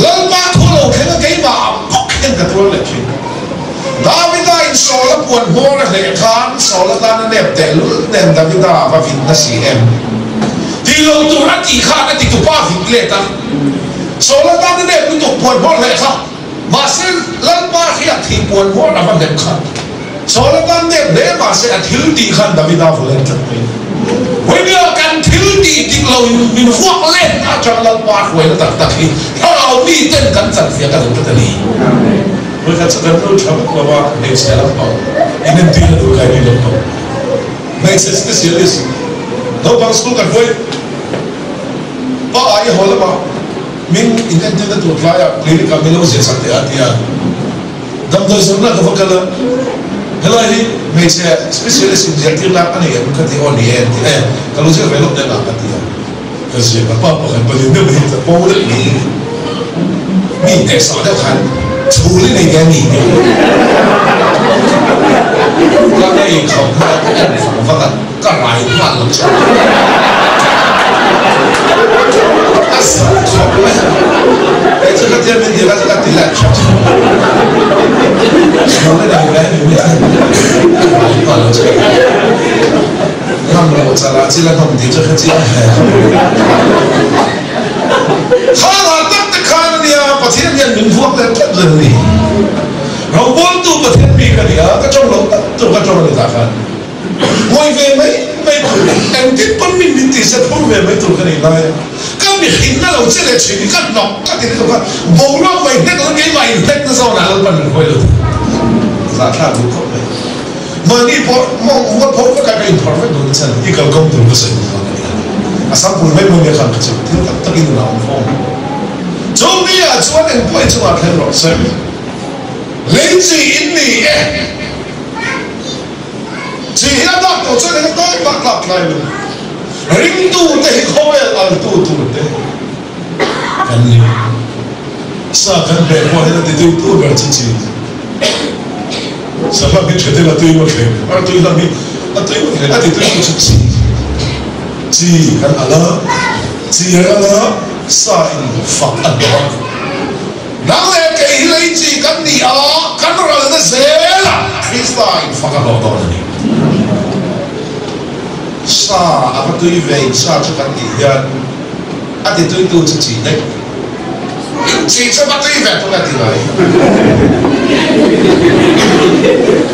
Lalpa thu lo thleng a keimah ah bawk hian ka tuar leh thin. Davida in Saul a puan hmawr a hleh khan Saul atan a nep teh lul nen Davida a va vin nasi em? Ti lo tur a tih khan a ti tupa vin let a. Saul atan a nep lutuk puan hmawr hleh kha. Mahse Lalpa hriat thih puan hmawr a va hlep kha. Saul atan nep hle mahse a thil tih khan Davida vaw let tlat mai. Vawinia kan thil tih dik lo in min vuak let na atang Lalpa hruaina tak tak hi thlarau mi ten kan chanfiah ka duh tlat a ni. Vawikhat chu kan nu tha vak lo a, hmeichhe lampang inentir a duh kai ni lampang hmeichhe specialist naupang school kan hruai pa ai haw lama min inentir na tur tlaiah clinic ah min lo zir sak teh a ti a, damdawi zawrhna ka va kal a, helai hi hmeichhe specialist inziahtir lak a nei em ka ti aw ni e an ti e, ka lo zir ve lawk deuh ang ka ti a. Ka ziak a, pa pakhat pahnih deuh hi ka po deuh mai mi hnehsawh deuh khan chhul i nei ve a ni tih ka ngei khawp mai a, ka en vang vang a, ka rai nghal lo chu a zak khawp mai a, kei chu ka tia min ti kha chu ka ti leh thlawt chhul i nei ve a ni ka rai nghal lo chu. Ngam lo chal ah chil a hnawm tih chu hre chiang hle. Khan ah tak te khan a nia, Pathian hian min vuak leh tlat lo a ni. Rawngbawltu Pathian mi ka ni a, ka tawng lo tak tur ka tawng a ni tah khan. Ngawi ve mai mai tur, engtin pawn min min tih se phur ve mai tur ka nei lai a. Ka mihrinna lo che leh thin hi ka hnawk ka ti lutuk a, boruak mai hnek lo keimah inhnek na zawnah Lalpan min hruai lo thei. Zahthlak duh khawp mai. Mahni pawh mual pho vek a ka inphawrh vek dawn chan i kalkawng tur ka sawi duh vang a ni a. A sam pul mai mai nia khan ka chu thil tak tak in a awm fo ang. Chu mi ah chuan eng pawh i chungah thleng rawh se. Lei chi in ni e. Chi hi a dak tawh chuan eng atan mah tlak tlai lo. Ringtu te hi khawvel altu tur te kan ni. Sa kan hmeh pawh hian a ti tuitu ber chu chi. Sahlam hi ṭhetin a tui ngawt hle. A tui hlam hi a tui ngawt hle. A ti tui tu chu chi. Chi kan al a, chi an al a, sa in fak a hnawh a. Nang leh kei hi lei chi kan ni a, kan ralna zelah Krista in fak a hnawh dawn a ni. Sa a va tui ve in sa chu kan tih hian a ti tui tu chu chi daih. Chi chu va tui ve thung a ti mai.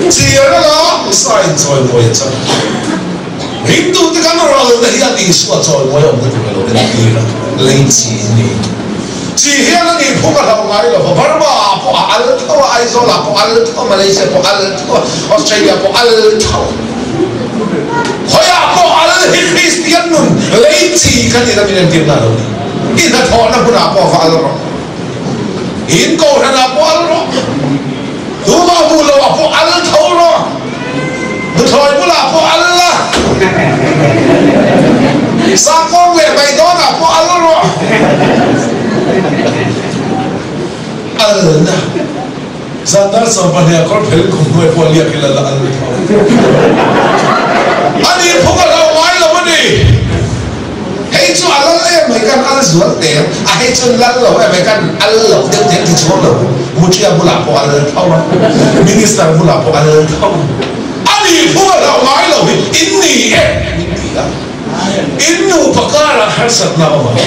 Chi a ral a, sa in chawimawi a chang. Ringtute kan ralna hi a Isua chawimawi a awmna tur a lo entir a, lei chi in ni. Chi hian a nih phung a hlauh ngai lo va, Burma ah pawh a al tho a, Aizawl ah pawh al tho a, Malaysia pawh al tho a, Australia pawh al tho. Khawiah pawh al hi Kristian nun lei chi kan ina min entirna a lo ni. I hnathawhna hmunah pawh va al rawh. In kohhranah pawh al rawh. Tuma hmuh loah pawh al tho rawh. Nuthlawi bulah pawh al la. Sahkawng leh beidawnah pawh al rawh. Alna. Zandar sawmpahnih a kawr phelin khum hnuai pawh a liak ila la al tho. Ani phung a hlauh ngai lo a ni. Hei chu a lal em mai kan al zual te a hei chuan lal lo em mai kan al lo deuh te an ti chuang lo Mutria bulah pawh al tho a Minister bulah pawh al tho a ni phung a hlauh ngai lo hi in ni e min ti a in nupa karah harsatna a awm ang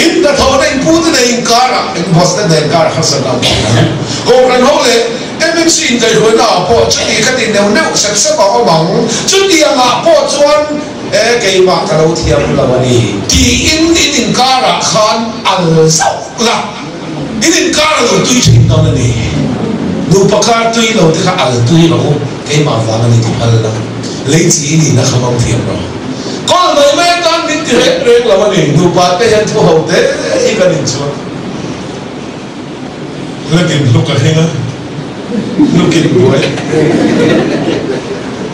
in hnathawhna in pute nei inkarah in boss te nei inkarah harsatna a awm ang Kohhran ho leh MMC inkaihhruaina ah pawh chuti kha ti neuh neuh sep sep a awm ang chutiang ah pawh chuan E keimah ka lo thiam lo a ni tiin in inkarah khan al zauh la, in inkar a lo tui thin dawn a ni. Nupa kar tui lo te kha al tui rawh u, keimah vang a ni ti phal la, lei chi i nihna kha vang thiam rawh. Kawl mai mai atan min ti reng reng lo a ni, nupa te hian thu ho te hi kan inchuan. Hlekin hluk a hring a, hlukin buai.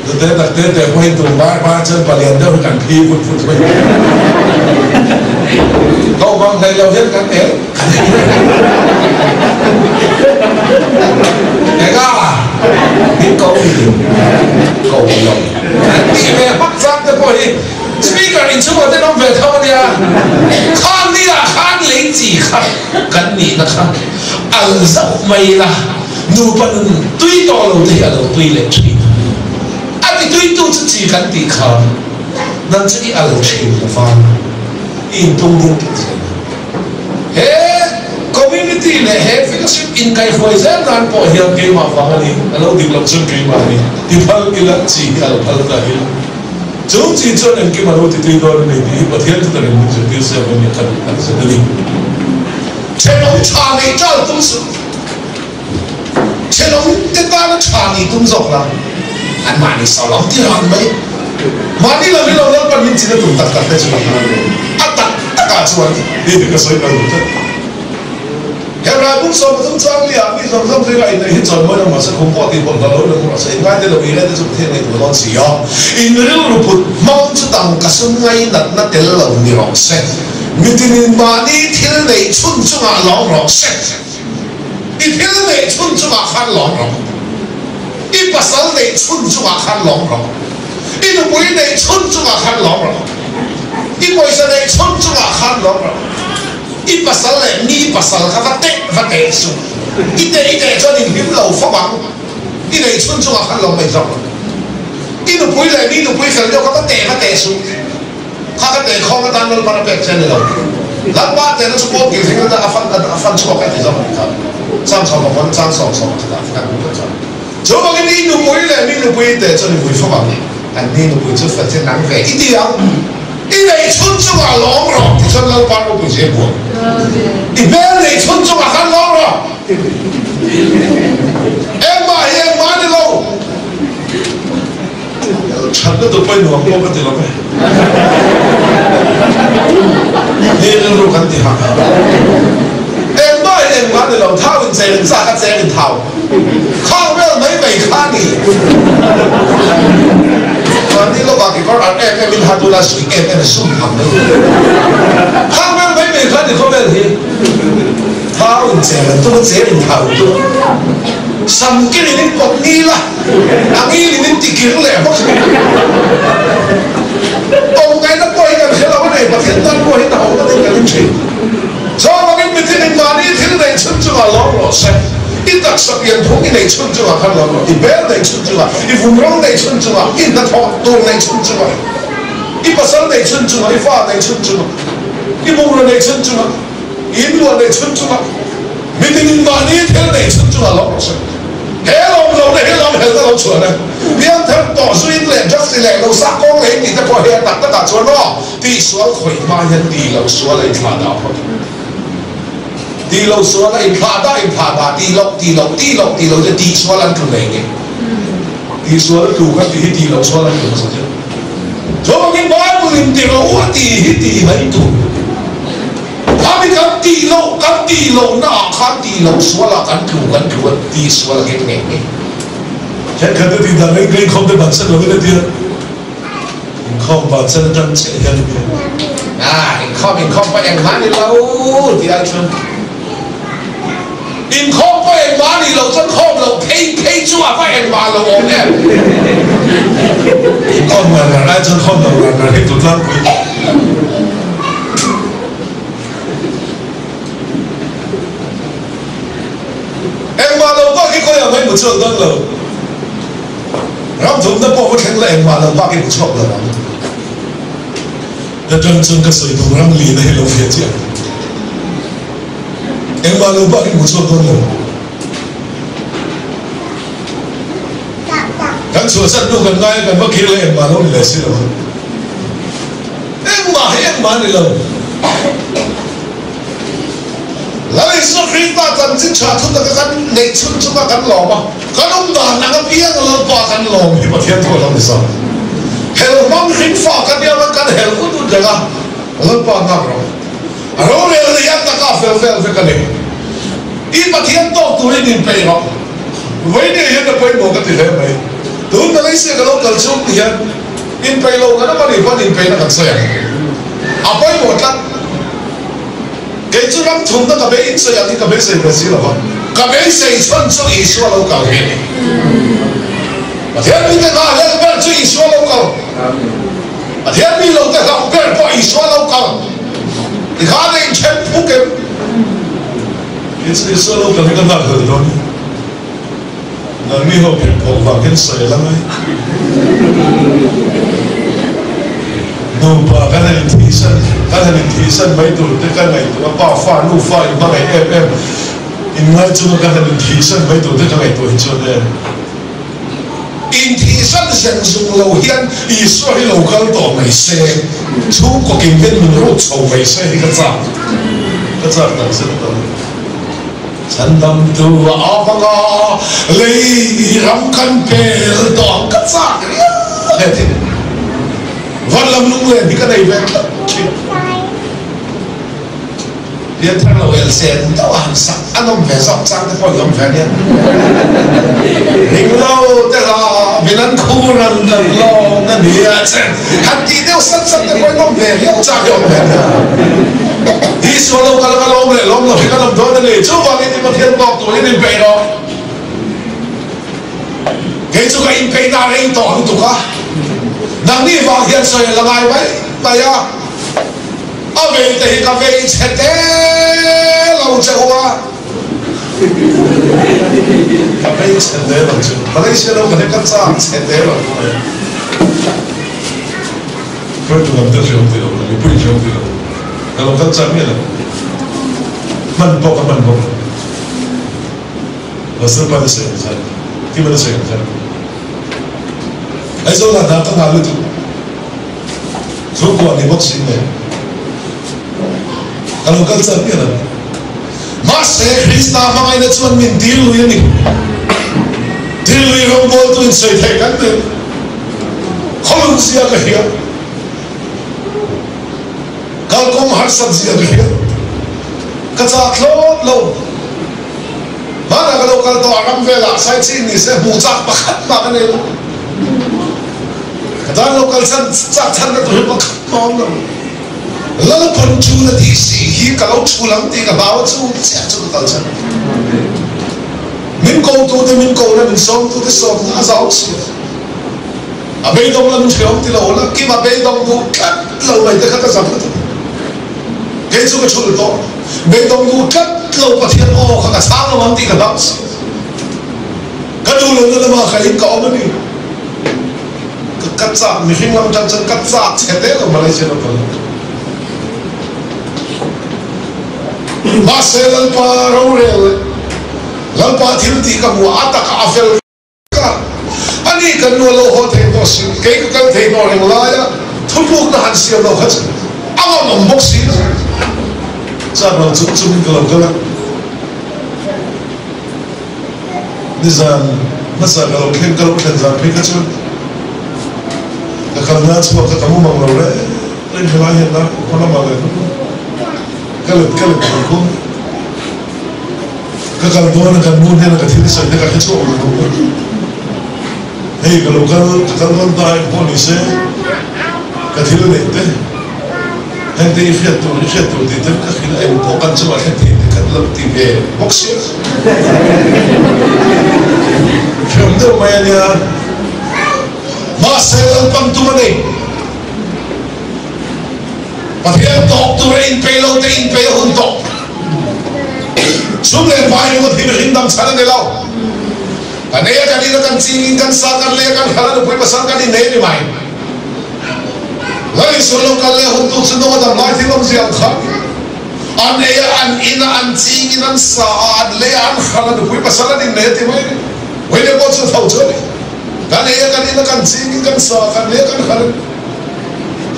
Nute tak te te pawhin tum bar bar chuan palian deuh hi kan phi vut vut mai. Ho bang hlei lo hian kan el kan el reng a. Enga min ko ni ko lo. An tih ve hmak chang te pawh hi Speaker inchhungah te an awm ve tho a nia. Khang ni ah khan lei chi kha kan nihna kha al zauh mai ila, nupa nun tui tawh lo te hi a lo tui leh thin. A ti tui tu chu chi kan tih kha nang chu i al thin lo va, i intung ding tlat zel a. He community leh he fellowship inkaihruai zel nan pawh hian keimah vang a ni, a lo dik loh chuan keimah a ni ti phal ila, chi hi al phal ta ila. Chu chi chuan engkim a lo ti tui dawn a ni tih hi Pathian chu takin min zirtir se avangin a kha duh tak zet a ni. Thenawm tha nei tal tum suh. Thenawm te tana tha nih tum zawk la, an mahni sau lam ti ran mai. Mahni lam hi lo Lalpan min chin a tum tak tak te chu a tak takah chuan Hei hi ka sawi kal duh tlat. Hebrai bung 13 chuang liah mi zawng zawng zinga inneih hi chawn mawi lo mahse khum pawh tih pawlh hlauh lo in rawh se, inngai te lo ire te chu Pathian ngaihtuah dawn si a, in rilru put hmang chu tangka sum ngainatna tel lo ni rawh se, mitinin mahni thil neih chhun chungah lawm rawh se, i thil neih chhun chungah khan lawm rawh, i pasal neih chhun chungah khan lawm rawh, i nupui neih chhun chungah khan lawm rawh, i pawisa neih chhun chungah khan lawm rawh. I pasal leh mi pasal kha va teh va teh suh. I teh i teh chuan in hlim lo fawm ang. I nei chhun chungah khan lo mai zawk. I nupui leh mi nupui fel deuh kha va teh va teh suh. Kha ka teh khawm atan Lalpan a pek che a ni lo. Lalpa tehna chu pawn kil thleng atan a fan a fan chhuak a ti zawk a ni kha. Chang chhawm a vawn chang sawm sawm a khatah kan hmu tlat chuan. Chuvangin i nupui leh mi nupui i teh chuan i vui fawm ang. An ni nupui chu fel che nang ve i ti ang. I neih chhun chungah lawm rawh ti chuan Lalpa ropui zia buai. I hmel neih chhun chungah khan lawm rawh. Engmah hi engmah a ni lo. Thatna tur pawhin nuam pawh ka ti lo ve. Ni rilru kan ti hah. Engmah hi engmah a ni lo. Thau in cheng in chak a cheng in thau. Khang vel mai mai kha a ni. Mahni lawkah kekawr an em em in ha tuna suih em em sum ang mai ni. Khang vel mai mai kha a ni khawvel hi. Thau in cheng an tum a, cheng in thau an tum a. Sam kir in in pawt ngil a, a ngil in in ti kir leh bawk. Awmngaihna pawh hi kan hre lo a nei, Pathian tan pawh hi hna ho takin kan in thin. Chawngin mithin in mahni thil neih chhun chungah lawm rawh se. I taksa pian phung i neih chhun chungah khan lawm rawh. I bel neih chhun chungah, i vunrawng neih chhun chungah, i hnathawh tur neih chhun chungah, i pasal neih chhun chungah, i fa neih chhun chungah, i bungraw neih chhun chungah, i inluah neih chhun chungah, mitin in mahni thil neih chhun chungah lawm rawh se. He lawm lohna hi lawm helna lo chhuah na. Pianthar tawh zuin leh drugs ti leh lo sah kawng leh in tih te pawh hi a tak takah chuan aw tih sual khawih hma hian tih loh sual a inthlah dah phawt. Tih loh sual a inthlah dah inthlah dah tih loh tih loh tih loh tih loh chu tih sual an tlu ngei ngei. Tih sual a tlu kha tih hi tih loh sual an tlu hmasa chiah. Chuvangin Bible in ti ro a tih hi tih mai tur. Khami kan tih loh kan tih loh na ah khan tih loh sual ah kan tlu kan tlu a tih sual a keng ngei ngei. Thenkhat te tih dan reng reng khawm te bansan lo in a tia. Inkhawm bansan atang chiah hian a tia. Ah inkhawm inkhawm pawh engmah ni lo ti ai chuan inkhawm pawh engmah ni lo chuan khawm loh phei phei chu a va engmah lo awm em. Inkhawm ngar ngar ai chuan khawm loh ngar ngar hi tut tlangpui. hmu chhuak dawn lo. Ram thumna pawh va thleng la engmah lo bak i hmu chhuak lo ang. Ka ṭang chuan ka sawi tum ram lina hi lo fiah chiah. Engmah lo bak i hmu chhuak dawn lo. Kan chhuahsan hnu kan ngai a kan va kir leh engmah lo ni leh si lo a. Engmah hi engmah a ni lo. Lal Isua Krista chanchin tha thu taka kan neih chhun chunga kan lawm a, kan awm dan ang apiang Lalpa kan lawm hi Pathian thu a lo ni zawk. Hel hmang hringfa kan nia man kan hel ut ut reng a, Lalpa nghak rawh. A rorel na hian taka fel vel vek a ni. I Pathian tawk turin inpeih rawh. Vawiin hian a pawimawh ka ti hle mai. Tun Malaysia ka lo kal chung hian inpeih lo kan awm a nih pawn inpeihna kan sawi ang. A pawimawh tlat. Kei chu ram thumna ka bei insawi ang hi ka beisei ve si lo va, ka beisei chhan chu Isua lo kal hi a ni. Pathian mite nghahhlelh ber chu Isua lo kal. Pathian mi lote hlauh ber pawh Isua lo kal. Tikhan a inthen phuk em? Kei chu Isua lo kal hi ka nghahhlelh dawn. Nangni ho phek phawk vang hian sawi a la ngai. Nupa kan han inthihsan, kan han inthihsan mai tur te ka ngaihtuah a, pa fa nu fa in hmangaih em em inngai chunga kan han inthihsan mai tur te ka ngaihtuah hi chuan e. Inthihsan zen zung lo hian Isua hi lo kal tawh mai se, chhungkaw kim hian min rut chho mai se hi ka chak, ka chak takzet ta. Chhandamtu a avanga lei ram kan pel tawh ang ka chak riau he thil van lam lunglen hi ka nei ve tlat thin. Pianthar lo el zen deuh a han sak a nawm ve zawk chang te pawh i awm ve ania. Ring lo te la min an khur an kan lawng a nia che han tih deuh sat sat te pawh i nawm ve riau chang hi awm ve ania. Isua lo kal anga lawm leh lawm lo hi kan awm dawn a ni. Chuvangin i Pathian tawk turin inpeih rawh. Kei chu ka inpeihna a rei tawh lutuk a, nangni vang hian sawi a la ngai mai mai a. A vei te hi ka vei chhe te lo che u a. Ka vei chhe te lo che u. Malaysia lo ka hi ka chak chhe te lo mai a. Hruaitu lam te hriam ti lo la, mipui hriam ti lo. Ka lo kal chak miah lo. Hman pawh ka hman bawk lo. Pastor pa na sawi ang khan, Kima na sawi ang khan. Aizawl ah hna ka nghah lutuk. Chhungkua ni bawk si nen. Ka lo kal chak miah lo. Mahse Krista hmangaihna chuan min dil lui a ni. Dil lui rawngbawltu in sawi theih kan ni. Khawlung zia ka hria. Kalkawng harsat zia ka hria. Ka chah thlawt lo. Hmanah ka lo kal tawh a ram velah sightseeing ni se hmuh chak pakhat mah ka nei lo. Ka tan lo kal chhan chak chhan na tur hi pakhat mah a awm lo. Lalpan chu na tih si hi ka lo thu lam tih ka hlau a chu chiah chu ka kal chhan. Min ko tu te min ko na min sawm tu te sawm na a zau si a. A beidawng lam hreawm ti lo la kim a beidawng duh tlat lo mai te kha ka zam lutuk. Kei chu ka thul tawh. Beidawng duh tlat lo Pathian aw kha ka chhang lo ang tih ka hlau si a. Ka duh lo na lamah ka in ka awm a ni. Ka ka chak mihring lam atang chuan ka chak chhe te lo Malaysia ram kal lo. Mahse Lalpa rorel leh Lalpa thil tih ka hmu a, a takah a fel vek a. Ani kan nu a lo haw thei tawh si, kei ka kal thei tawh reng laia thutlukna han siam lo kha chu a ngam awm bawk si lo. Chak lo chung chungin ka lo kal a. Nizan hmasa ka lo thleng ka lo thlen zan phei kha chuan ka kalna chhuak kha ka mu mang lo reng reng helai hian la khaw lamah leh ka let ka let thei khawm ka kal dawn a kan nu hnena ka thil sawi te ka hre chhuak lo bawk a hei ka lo kal ka kal dawn ta engpawh ni se ka thil neih te Heng te i hriat tur i hriat tur tih te ka hrilh a eng pawh kan chungah thlen thei te kan lo ti ve bawk sia. Hriam deuh mai a nia. Mahse Lalpan tum a nei. Pathian tawk tur a inpei lo te inpei a hun tawh. Sum leh vai ringawt hi mihring dang chhan a ni lo. Kan ei a kan in a kan ching in kan sa kan lei a kan hralh a nupui pasal kan innei a ni mai. Lal Isua lo kal leh hun tu chu nung a dam lai thil awmzia ang kha a ni. An ei a an in a an ching in an sa a an lei a an hralh a nupui pasal an innei a ti mai a ni. Vawiin pawh chu tho chu a ni. Kan ei a kan in a kan ching in kan sa a kan lei a kan hralh a ni.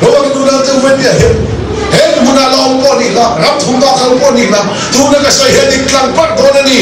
Rawng in unau te uain hian he hmunah la awm pawh nih la, ram thumna kal pawh nih la, tuna ka sawi hian dik tlang parh dawn a ni.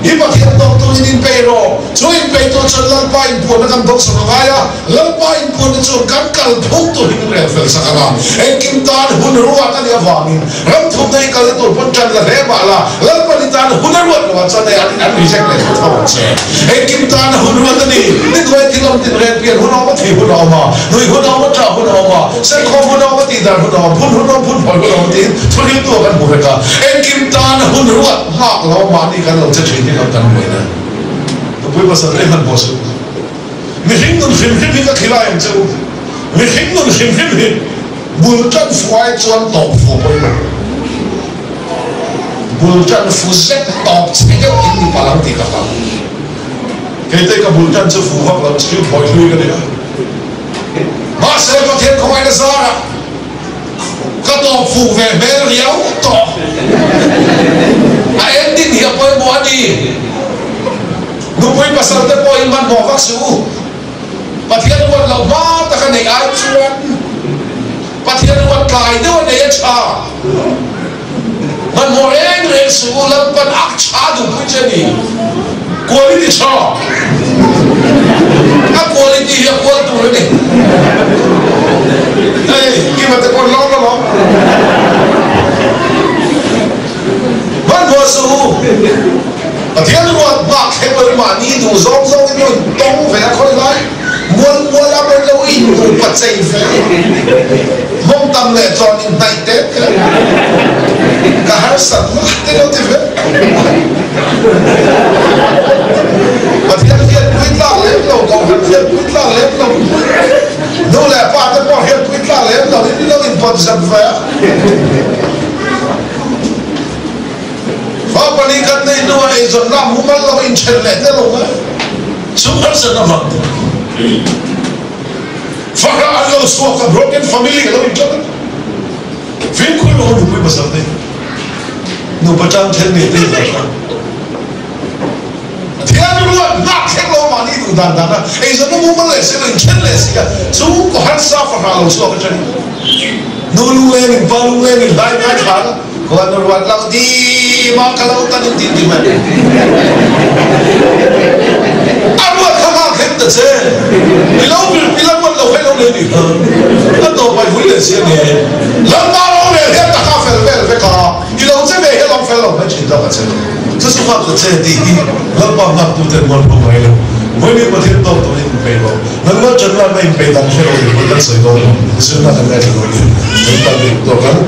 I Pathian tawktu in inpei rawh. Chu inpeitu chuan Lalpa inpuanna kan dawng sak a ngai a, Lalpa inpuanna chuan kan kal phung tur hi min rel fel sak ang a. Engkim tan hun ruat a nih avangin ram thumna i kalna tur pawn tan la hle mah la, Lalpa ni tan hun a ruat lovah chuan hei an reject leh tho tho ang che. Engkim tan hun ruat a ni. Ni duai thil awm tin rel pian hun a awm a, thih hun a awm a, nuih hun a awm a, ṭah hun a awm a, serkhawm hun a awm a, tihdar hun a awm, phun hun a awm, phun phawi hun a awm tiin thuhriltu a kan hmu vek a. Engkim tan hun ruat nghak lo mahni kan lo che ṭhin hi lo kan buaina. Nupui pasal te hmanhmawh suh. Mihring nun hrim hrim hi ka khilai ang che u. Mihring nun hrim hrim hi bul ṭan fu ai chuan tawp fu a pawimawh. Bul ṭan fu zet tawp chhe deuh in ni palh ang tih ka hlau. Keite ka bul ṭan chu fu vak lo chhim phawi hlui ka ni a. Mahse Pathian khawngaihna zarah ka tawp fu ve hmel riau tawh. A ending hi a pawimawh a ni. Nupui pasal te pawh hi hmanhmawh vak suh u. Pathian ruat loh hma taka neih ai chuan Pathian ruat tlai deuh a nei a tha. Hmanhmawh reng reng suh u, Lalpan a tha duhpui che a ni. Quality tha. A quality hi a kual tur a ni. Hei, Kima te pawh an lawm alawm. Hmanhmawh suh u. Pathian ruat bak thleng lo in mahni duh zawng zawng in lo in tawng ve a khawi lai mual mual a rawn lo in nupa chei ve mawng tam leh tlawn in hnaih te te ka harsat na te lo ti ve Pathian hian pui tlak lem lo kohhran hian pui tlak lem lo nu leh pa te pawh hian pui tlak lem lo in lo in pawt zep ve a. Fa pali kan neih hnuah eizawnna a hmu mal lo a inthen leh te lo ngai chu harsatna vang te fahrah an lo chhuak a broken family a lo inṭan a fimkhur lo nupui pasal te nupa ṭang then ngei te hi hla Pathian ruat nghak thleng lo mahni duh dan dan a eizawnna mumal leh si lo inthen leh si a chu kaw harsa fahrah lo chhuak aṭangin nu lunglengin pa lunglengin hlai ngai thla a Khuan ruat lo di ma ka lo tan in ti ti mai. A ruat kha nghak hem ta che. I lo vir pi la ruat lo hei lo nei ni kha. A to pai vui le si nge. Lalpa ro rel hian taka fel vel vek a. I lo che ve hi a lam fel lo mai thin zawk a che. Chu chu nghak ta che tih hi Lalpa nghak tu ten mual pho ngai lo. Vawiin Pathian tawk turin in peih lo. Nangmah ṭanna na in peih dang hre lo in kan sawi dawn lo. Zirna kan ngaithla dawn in kan tan bik tawk ang.